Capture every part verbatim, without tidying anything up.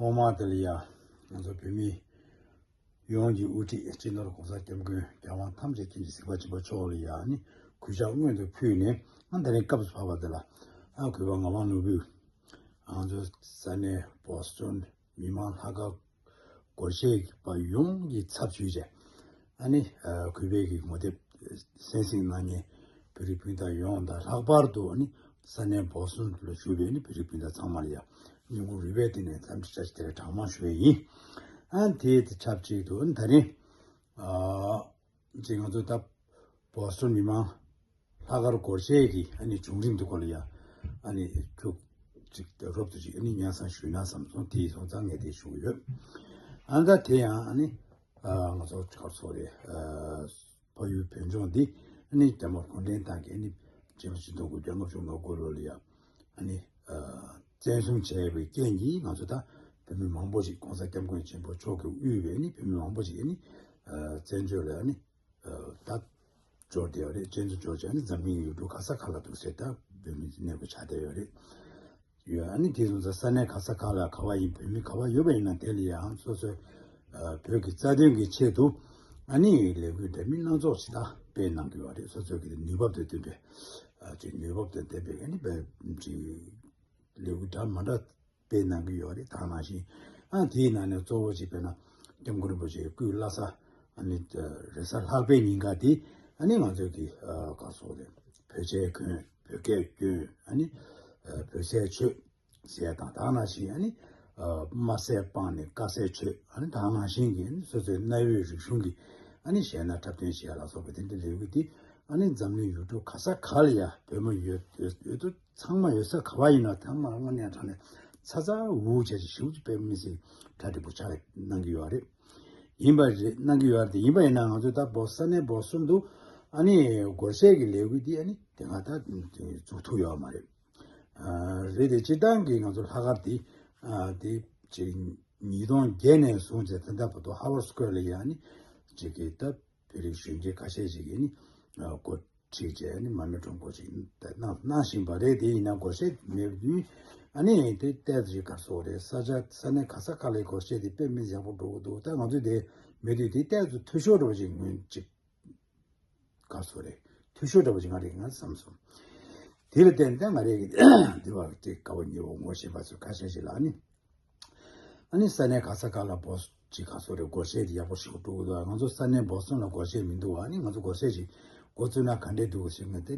ཐོག་མར་དེ་ལ་ཡ་ང་ཚོ་བོད་མི་ཡོངས་ཀྱི་དབུ་ཁྲིད་སྤྱི་ནོར་༸གོང་ས་༸སྐྱབས་མགོན་རྒྱལ་དབང་ཐམས་ཅད་མཁྱེན་ཅིང་གཟིགས་པ་ཆེན་པོ་མཆོག་ལ་ཡ་ནི་གུས་ཕྱག་སྔོན་དུ་ཕུལ་ནས། ཨ་ད་རིང་སྐབས་སུ་བབས་པ་དེ་ལ། ཨ་གུས་པ་ངག་དབང་ནོར་བུས་ང་ཚོ་ས་གནས་བོ་སི་ཊོན་མི་མང་ལྷག་དཀར་སྒོར་གཞས་པ་ཡོངས་ཀྱི་ཚབ་ཞུས་བྱས། ཨ་ནི་ཨ་གུས་པའི་གི་ངོ་དེབ་གསན་གཟིགས་གནང་མཁན་བོད་རིགས་སྤུན་ཟླ་ཡོངས་དང་། ལྷག་པར་དུ་ཨ་ནི་ས་གནས་བོ་སི་ཊོན་ལ་བཞུགས་པའི་ཨ་ནི་བོད་རིགས་སྤུན་ཟླ་ཚང་མ་ལ་ཡ་སྙིང་ཁོང་རུས་པའི་གཏིང་ནས་འཚམས་འདྲི་བཀྲ་ཤིས་བདེ་ལེགས་གྲངས་མང་ཞུ་ཡས་ཡིན། ཨ་དེ་དེ་ཆབས་ཅིག་ཏུ་ཨ་ནི་ད་རིང་ཨ་ཅིག་ང་ཚོ་ད་བོ་སི་ཊོན་མི་མང་ལྷག་དཀར་སྒོར་གཞས་ཀྱི་ཨ་ནི་བྱུང་རིམ་དེ་སྐོར་ལ་ཡ་ཨ་ནི་ཁྱུག་ཅིག་རོབ་ཏུ་ཅིག་ཨ་ནི་སྙན་སེང་ཞུས་ན་བསམ་སོང་། དེ་སོང་ཙང་ངས་དེ་ཞུ་གི་ཡོད། ཨ་ད་དེ་ཡང་ཨ་ནི་ཨ་ང་ཚོ་ག་རེ་ཟེར་དགོས་རེད། ཨ་ཕ་ཡུལ་བོད་ལྗོངས་འདི་ཨ་ནི་རྒྱ་དམར་གུང་ཁྲན་ཏང་གིས་ཨ་ནི་ཕྱི་ལོ་ཆིག་སྟོང་དགུ་བརྒྱ་ལྔ་བཅུ་ང་དགུ་ལོ་ལ་ཡ་ཨ་ནི་ཨ་བཙན་བཟུང་བྱས་པའི་རྐྱེན་གྱིས། ང་ཚོ་ད་བོད་མི་མང་པོ་ཞིག་༸གོང་ས་༸སྐྱབས་མགོན་ཆེན་པོ་མཆོག་གིས་དབུས་པའི་ཨ་ནི་བོད་མི་མང་པོ་ཞིག་ཨ་ནི་ཨ་བཙན་བྱོལ་ལ་ཨ་ནི་ཨ་ད་འབྱོར་བསྡད་ཡོད་རེད། བཙན་བྱོལ་འབྱོར་བྱས་ནས་འཛམ་གླིང་ཡུལ་གྲུ་ག་ས་ག་ལ་འདུག་སེ་ད་བོད་མི་གནས་སྤོ་ཆགས་བསྡད་ཡོད་རེད། ཡོད། ཨ་ནི་དེ་སོང་ཙང་ས་གནས་ག་ས་ག་ལ་ག་བ་ཡིན། བོད་མི་ག་བ་ཡོད་པ་ཡིན་ན་དེ་ལ་ཡང་སོ་སོའི་ཨ་བོད་ཀྱི་རྩ་དོན་གྱི་ཆེད་དུ་ཨ་ནི་ལས་འགུལ་འདྲ་མིན་སྣ་ཚོགས་ཤིག་ད་སྤེལ་གནང་གི་ཡོད་རེད། སོ་སོའི་གི་ནུས་བབ་དང་ལྡན་པའི་ཨ་ཅིག་ནུས་བབ་དང་ལྡན་པའི་ཨ་ནི་བོད་ཅིག་ལས་འགུལ་འདྲ་མི་འདྲ་སྤེལ་གནང་གི་ཡོད་རེད། ད་ནང་བཞིན་ཨ་དེའི་ནང་ནས་གཙོ་བོ་ཅིག་དཔེར་ན་༸སྐྱབས་མགོན་རིན་པོ་ཆེའི་སྐུའི་བླ་གཟའ་ཨ་ནི་རེས་གཟའ་ལྷག་པའི་ཉིན་ཀ་དེ་ཨ་ནི་ང་ཚོའི་གི་ཨ་ག་རེ་ཟེར་དགོས་རེད། བོད་ཆས་གྱོན། བོད་སྐད་སྐྱོན། ཨ་ནི་ཨ་བོད་ཟས་མཆོད་ཟས་དང་། ད་ནང་བཞིན་ཨ་ནི་ཨ་དམར་ཟས་སྤངས་ནས་དཀར་ཟས་མཆོད། ཨ་ནི་ད་ནང་བཞིན་གྱི་ཨ་ནི་སོ་སོའི་གནའ་བོའི་རིག་གཞུང་གི་ཨ་ནི་གཞས་སྣ་འཁྲབ་སྟོན་བྱས་ལ་སོགས་པ་དེ་འདྲའི་ལས་འགུལ་དེ་ཨ་ནི་འཛམ་གླིང་ཡུལ་གྲུ་ག་ས་ག་ལ་ཡ་བོད་མི་ཡོད་ཡོད་ཡོད་དུས་ཚང་མ་ཡོད་ས་ག་བ་ཡིན་ན་ཚང་མ་དངོས་གནས་དྲང་གནས་ཚ་ཚ་འུར་འུར་བྱས་ཅིག་ཞེ་པོ་ཅིག་དཔེ་མི་སྲིད་གྲ་སྒྲིག་པོ་ཆགས་གནང་གི་ཡོད་རེད། ཡིན་པ་རེད། གནང་གི་ཡོད་རེད། ཡིན་པ་ཡིན་ན་ང་ཚོས་ད་བོ་ས་གནས་བོ་སི་ཊོན་དུ་ཨ་ནི་སྒོར་གཞས་ཀྱི་ལས་འགུལ་འདི་ཨ་ནི་དེ་སྔ་ད་འཛུགས་ཐུབ་ཡོད་མ་རེད། ཨ་རེད་དེ་སྤྱིར་བཏང་གི་ང་ཚོ་ལྷག་དཀར་འདི་ཨ་དེ་ཅིག་ཉིས་སྟོང་བརྒྱད་ནས་བཟུང་བྱས་ད་ལྟ་བར་དུ་ཧ་ཝར་སི་ཀོ་ཝེར་ལ་ཡ་ཨ་ནི་ཅིག་གི་ད་བོད་རིགས་གཞོན་སྐྱེས་ཁ་ཤས་ཤིག་གིས་ནི་ཨ་འགོ་ཁྲིད་བྱས་ནི་མར་མེ་ཁྲོམ་སྐོར་ཞིག་གནང་གནང་བཞིན་པ་རེད། དེ་ཡིན་ན་སྒོར་གཞས་མེད་དུས་ཨ་ནི་དེ་ཏོག་ཙམ་ཞིག་ག་རེ་ཟེར་དགོས་རེད། ས་ཆ་ས་གནས་ག་ས་ག་ལའི་སྒོར་གཞས་དེ་དཔེ་མི་ཡག་པོ་འགྲོ་གི་འདུག་ད་ང་ཚོས་དེ་མེད་དུས་དེ་ཏོག་ཙམ་འཐུས་ཤོར་འདྲ་བོ་ཞིག་ངོས་ཅིག་ག་རེ་ཟེར་དགོས་རེད། འཐུས་ཤོར་འདྲ་བོ་ཞིག་ང་རེད་ང་བསམ་སོང་། དེ་ལ་བརྟེན་ད་ང་རེ་གི་འདི་བ་ཅིག་དགའ་བོ་ཉེ་བོ་ངོ་ཤེས་པ་ཚོ་ཁ་ཤས་ཤིག་ལ་ཨ་ནི། ཨ་ནི་ས་གནས་ག་ས་ག་ལ་བོ་ཅིག་ག་རེ་ཟེར་དགོས་རེད། སྒོར་གཞས་དེ་ཡག་པོ་ཞིག་འགྲོ་གི་འདུག་ང་ཚོ་ས་གནས་བོ་སི་ཊོན་ལ་སྒོར་གཞས་མི་འདུག་ཨ་ནི་ང་ཚོ་སྒོར་གཞས་ཞིག་འགོ་བཙུགས་ན་ག་འདྲས་འདུག་ཟེར་ནས་དེ་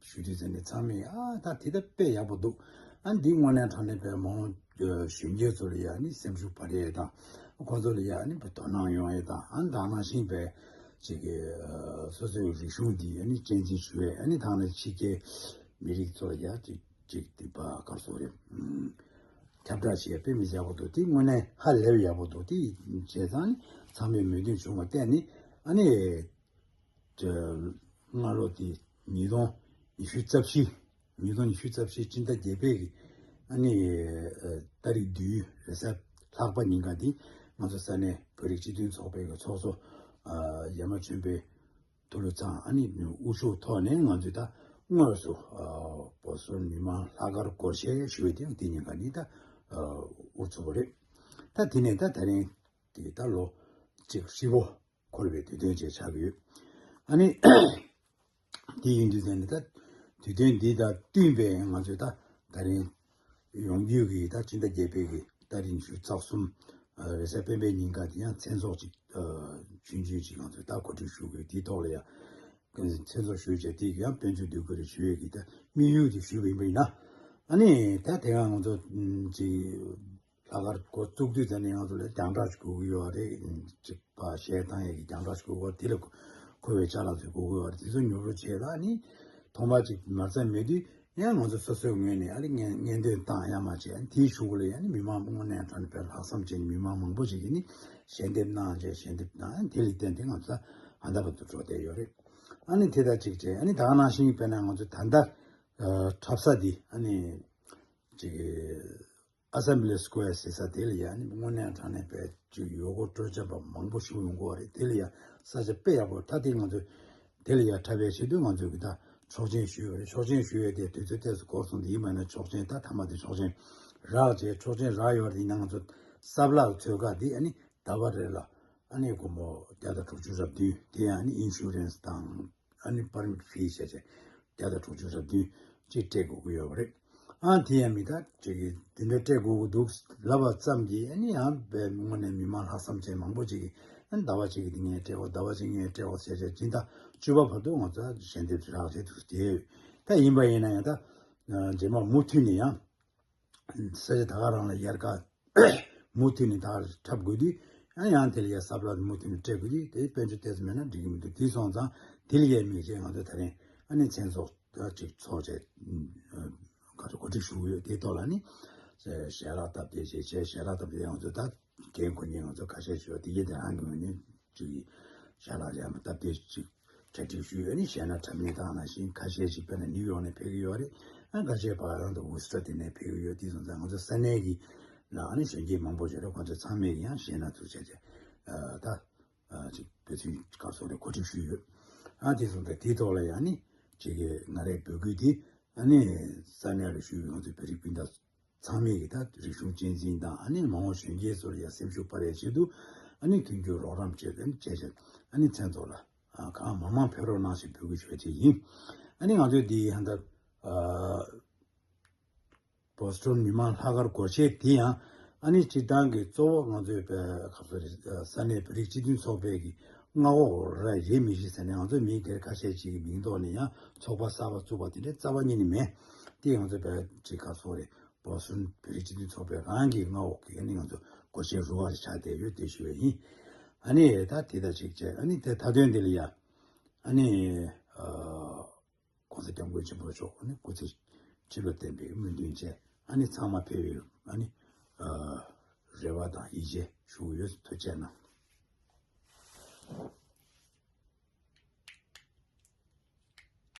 ཞུ་དུས་ཙམ་ནས་ཚང་མས་ཨ་ད་དེ་ད་དཔེ་ཡག་པོ་འདུག་ཨ་འདི་དངོས་གནས་དྲང་གནས་དཔེ་མང་གཞོན་སྐྱེས་ཚོ་ལ་ཡ་ཨ་ནི་སེམས་ཤུགས་སྤར་ཡས་དང་ཁོང་ཚོ་ལ་ཡ་ཨ་ནི་དཔེ་དོ་སྣང་ཡོང་ཡས་དང་ཨ་ནི་ད་ནང་བཞིན་དཔེ་ཅིག་གི་སོ་སོའི་རིག་གཞུང་འདི་ཨ་ནི་གཅེས་འཛིན་ཞུ་ཡས། ཨ་ནི་ད་ནང་ཕྱི་རྒྱལ་མི་རིགས་ཚོ་ལ་ཡ་ཅིག་ཅིག་དེ་བ་ག་རེ་ཟེར་དགོས་རེད། ཁྱབ་བསྒྲགས་བྱས་དཔེ་མི་ཡག་པོ་འདུག་དེ་དངོས་གནས་ཧ་ལས་པའི་ཡག་པོ་འདུག་དེ་བྱས་ཙང་ནི་ཚང་མས་མོས་མཐུན་བྱུང་བ་བརྟེན་ནས་ཨ་ནི་སྔ་ལོ་དེ་ཉིས་སྟོང་ཉི་ཤུ་རྩ་བཞི། ཉིས་སྟོང་ཉི་ཤུ་རྩ་བཞི་སྤྱི་ཟླ་བརྒྱད་པའི་གི་ཨ་ནི་ཨ་ཏ་རིག་བདུན་རེས་གཟའ་ལྷག་པ་ཉིན་ཀ་དེ་ང་ཚོ་ས་གནས་བོད་རིགས་སྤྱི་མཐུན་ཚོགས་པའི་གི་ཚོགས་གཙོ་ཨ་ཡ་མ་ཆོས་འཕེལ་དུ་ལུ་ཚང་ཨ་ནི་དབུ་བཞུགས་ཐོག་ནས་ང་ཚོས་ད་དངོས་སུ་ཨ་བོ་སོ་མི་མང་ལྷག་དཀར་སྒོར་གཞས་ཞུ་བའི་དེ་དེ་ཉིན་ཀ་ནི་ད་ཨ་དབུ་ཚུགས་པ་རེད། ད་དེ་ནས་ད་ད་རིང་དེ་ད་ལོ་གཅིག་ཧྲིལ་པོ་འཁོར་བའི་དུས་སྟོན་ཅིག་ཆགས་ཀྱི་ཡོད། ཨ་ནི་དེ་ཡིན་དུས་ཙང་ནི་ད་དུས་སྟོན་འདི་དང་བསྟུན་པའི་ང་ཚོས་ད་ད་རིང་ཡོང་རྒྱུ་གི་ད་སྤྱི་ཟླ་བརྒྱད་པའི་གི་ཏ་རིག་ཉི་ཤུ་རྩ་གསུམ་རེས་གཟའ་སྤེན་པའི་ཉིན་ཀ་དེ་ཡང་མཚན་ཚོགས་ཅིག་ཆུང་ཆུང་ཅིག་ང་ཚོས་ད་གོ་སྒྲིག་ཞུ་དགོས། དེའི་ཐོག་ལ་ཡང་མཚན་ཚོགས་ཞུས་བྱས་དེ་ཡང་དཔལ་འབྱོར་འདུ་འགོད་རེ་ཞུ་ཡས་ཀྱི་ད་དམིགས་ཡུལ་དེ་ཞུས་པ་ཡིན་པ་ཡིན་ན། ཨ་ནི་ད་དེ་སྔ་ང་ཚོ་ཅིག་ལྷག་དཀར་འགོ་བཙུགས་དུས་ཙམ་ནས་ང་ཚོ་ལ་རྒྱང་བསྒྲགས་ཤིག་དགོས་ཀྱི་ཡོད་རེད། ཅིག་པ་གཞས་བཏང་ཡས་ཀྱི་རྒྱང་བསྒྲགས་ཤིག་དགོས་པ་དེ་ལ་མཁོ་བའི་ཅ་ལག་ཚོ་དགོས་ཀྱི་ཡོད་རེད། དེ་ཚོ་ཉོ་རོགས་བྱས་ལ་ཨ་ནི་ཐོག་མ་ཅིག་མ་རྩ་མེད་དུས་ཡང་ང་ཚོ་སོ་སོའི་ངོས་ནས་ཨ་ནི་སྙན་སྙན་འདོན་བཏང་ཡ་མ་བྱས། ཨ་ནི་དེའི་གཞུག་ལ་ཡང་ནི་མི་མང་དངོས་གནས་དྲང་གནས་དཔེ་ལྷག་བསམ་ཅན་མི་མང་མང་པོ་ཞིག་གིས་ནི་ཞལ་འདེབས་གནང་བྱས་ཞལ་འདེབས་གནང་། ཨ་ནི་དེ་ལ་བརྟེན་ཏེ་ང་ཚོ་ད་ད་ལྟ་བར་དུ་འགྲོ་བསྡད་ཡོད་རེད། ཨ་ནི་དེ་དང་གཅིག་བྱས་ཨ་ནི་ད་ག་ནང་བཞིན་དཔེར་ན་ང་ཚོ་ད་ལྟ་ཨ་འཁྲབ་ས་འདི་ཨ་ནི་ཅིག་ཨ་སེམ་བྷི་ལི་སྐུ་ཝེར་ཟེར་ས་དེ་ལ་ཡང་ནི་དངོས་གནས་དྲང་གནས་དཔེ་ཅིག་ཡོལ་གོ་སྤྲོད་བྱ་བ་མང་པོ་ཞིག་ཡོང་གི་ཡོད་རེད། དེ་ལ་ཡང་ས་ཆ་དཔེ་ཡག་པོ། ད་དེ་ང་ཚོས་དེ་ལ་ཡང་འཁྲབ་པའི་ཆེད་དུ་ང་ཚོས་གི་ད་ཆོག་མཆན་ཞུས་ཡོད་རེད། ཆོག་མཆན་ཞུས་ཡོད་དེ་དུས་ཚོད་ཏོག་ཙམ་འགོར་སོང་། དེ་ཡིན་པ་ན་ཆོག་མཆན་ད་མཐའ་མ་དེ་ཆོག་མཆན་རག་བྱས། ཆོག་མཆན་རག་ཡོད་རེད། ཡིན་ན་ང་ཚོ་ ས་བླ་ཚོད་ཀ་དེ་ཨ་ནི་ཟླ་བ་རེ་ལ་ཨ་ནི་སྒོར་མོ་བརྒྱ་དང་དྲུག་ཅུ་རེ་བདུན་དེ་ཡང་ཨ་ནི་ཨིན་ཤུ་རན་སི་དང་ཨ་ནི་པར་མིཊ་ཕི་བྱས་བྱས་བརྒྱ་དང་དྲུག་ཅུ་རེ་བདུན་ཅིག་སྤྲད་དགོས་ཀྱི་ཡོད་པ་རེད། ཨ་དེ་ཡང་མི་ད་ཅིག་གིས་དེ་འདྲ་སྤྲད་དགོས་ཀྱི་འདུག་ལབ་པ་ཙམ་གྱིས་ཨ་ནི་ཡང་དངོས་གནས་མི་མང་ལྷག་བསམ་ཅན་མང་པོ་ཅིག་གིས་ཨ་ནི་ཟླ་བ་གཅིག་གི་དེ་ངས་སྤྲད་འོ་ཟླ་བ་གཅིག་ངས་སྤྲད་འོ་ཟེར་བྱས་སྦྱིན་བདག་བཅུ་པ་བར་དུ་ང་ཚོ་ཞལ་འདེབས་རག་བྱས་འདུག་དེ་ད་ཡིན་པ་ཡིན་ན་ཡང་ད་རྗེས་མ་མུ་མཐུད་ནས་ཡང་། ས་ཆ་ད་ག་རང་ལ་དབྱར་ཁ་མུ་མཐུད་ནས་ད་ག་འཁྲབ་དགོས་དུས་ཡང་ཡང་དེ་ལ་ཡ་ས་བླ་མུ་མཐུད་ནས་སྤྲད་དགོས་དུས་དེ་དཔལ་འབྱོར་ཏོག་ཙམ་མེད་ན་འགྲིག་གི་མི་འདུག་དེ་སོང་ཙང་དེ་ལ་ཡ་དམིགས་བྱས་ང་ཚོ་ད་རིང་ཨ་ནི་མཚན་ཚོགས་ད་ཅིག་ཚོགས་བྱས་ག་ཚོད་གོ་སྒྲིག་ཞུ་གི་ཡོད་དེ་ཐོག་ལ་ནི་ཞལ་ལག་སྟབས་བདེ་བྱས་བྱས་ཞལ་ལག་སྟབས་བདེ་ང་ཚོ་ད་རྒན་ཁོ་གཉིས་ང་ཚོ་ཁ་ཤས་ཞུ་བ་དེ་གའི་དེ་རང་གི་ངོས་ནས། ཅིག་ཞལ་ལག་ཡང་སྟབས་བདེ་ཅིག་གྲ་སྒྲིག་ཞུས་ཡོད་ནི་གཞས་སྣ་འཁྲབ་མཁན་དང་ནང་བཞིན་ཁ་ཤས་ཅིག་དཔེར་ན་ནིའུ་ཡོག་ནས་ཕེབས་ཀྱི་ཡོད་རེད། ཨ་ཁ་ཤས་ཕར་རང་དུ་ཝུ་སི་ཊར་དེ་ནས་ཕེབས་ཀྱི་ཡོད་དེ་སོང་ཙང་ང་ཚོ་ས་གནས་ཀྱི་ལ་ཨ་ནི་གཞོན་སྐྱེས་མང་པོ་ཡོད་རེད་ཁོང་ཚོ་ཚང་མས་ཀྱི་ཡང་གཞས་སྣ་ཚུགས་བྱས་བྱས་ད་ཅིག་དཔེ་མཚོན་སྐབས་སོགས་ནས་གོ་སྒྲིག་ཞུས་ཡོད། ཨ་དེ་སོང་ཙང་དེའི་ཐོག་ལ་ཡང་ནི་ཅིག་ང་རའི་འབོད་སྐུལ་དེ་ཨ་ནི་ས་གནས་ལ་བཞུགས་པའི་ང་ཚོའི་བོད་རིགས་སྤུན་ཟླ། ཚང་མས་ཀྱི་ད་རིག་གཞུང་གཅེས་འཛིན་དང་ཨ་ནི་མ་འོངས་གཞོན་སྐྱེས་ཚོར་ཡང་སེམས་ཤུགས་སྤར་ཡའི་ཆེད་དུ་ཨ་ནི་མཐུན་འགྱུར་རོགས་རམ་བྱེད་ཨ་ནི་བྱས་བྱས་ཨ་ནི་མཚན་ཚོགས་ལ་གང་མང་མང་ཕེབས་རོགས་གནང་ཞེས་འབོད་སྐུལ་ཞུ་བ་བཅས་ཡིན། ཨ་ནི་ང་ཚོས་འདི་ཧན་ད་བོ་སི་ཊོན་མི་མང་ལྷག་དཀར་སྒོར་གཞས་དེ་ཡང་ཨ་ནི་སྤྱིར་བཏང་གི་གཙོ་བོ་ང་ཚོའི་བའི་ཁ་ས་རེ་ས་གནས་བོད་རིགས་སྤྱི་མཐུན་ཚོགས་པའི་གི་མངའ་འོག་ར་རེད་མི་ཤེས་ཟེར་ནས་ང་ཚོའི་མི་སྒེར་ཁ་ཤས་ཅིག་གི་མིང་ཐོག་ནས་ཡང་ཚོགས་པ་གསར་པ་བཙུགས་པ་དེ་འདྲའི་རྩ་བ་ཉིད་ནས་མེད། དེ་ང་ཚོ་བས་ཅིག་ཁ་སོ་རེད། བོ་སུན་བོད་རིགས་སྤྱི་མཐུན་ཚོགས་པའི་རང་གི་མངའ་འོག་གི་ཨ་ནི་ང་ཚོ་སྒོ་ཆེན་རུ་བ་རེ་ཆགས་བསྡད་ཡོད་དེ་ཞུ་བས་ཡིན། ཨ་ནི་ད་དེ་ད་ཅིག་བྱས་ཨ་ནི་དེ་མཐའ་དོན་འདི་ལ་ཡ་ཨ་ནི་༸གོང་ས་༸སྐྱབས་མགོན་ཆེན་པོ་མཆོག་ཨ་ནི་སྐུ་ཚེ་ཁྲི་ལོ་བརྟན་པའི་སྨོན་འདུན་བཅས་ཨ་ནི་ཚང་མ་ཕེབས་ཡོད་ཨ་ནི་རེ་བ་དང་ཡིད་ཆེས་ཞུ་གི་ཡོད། ཐུགས་རྗེ་གནང་།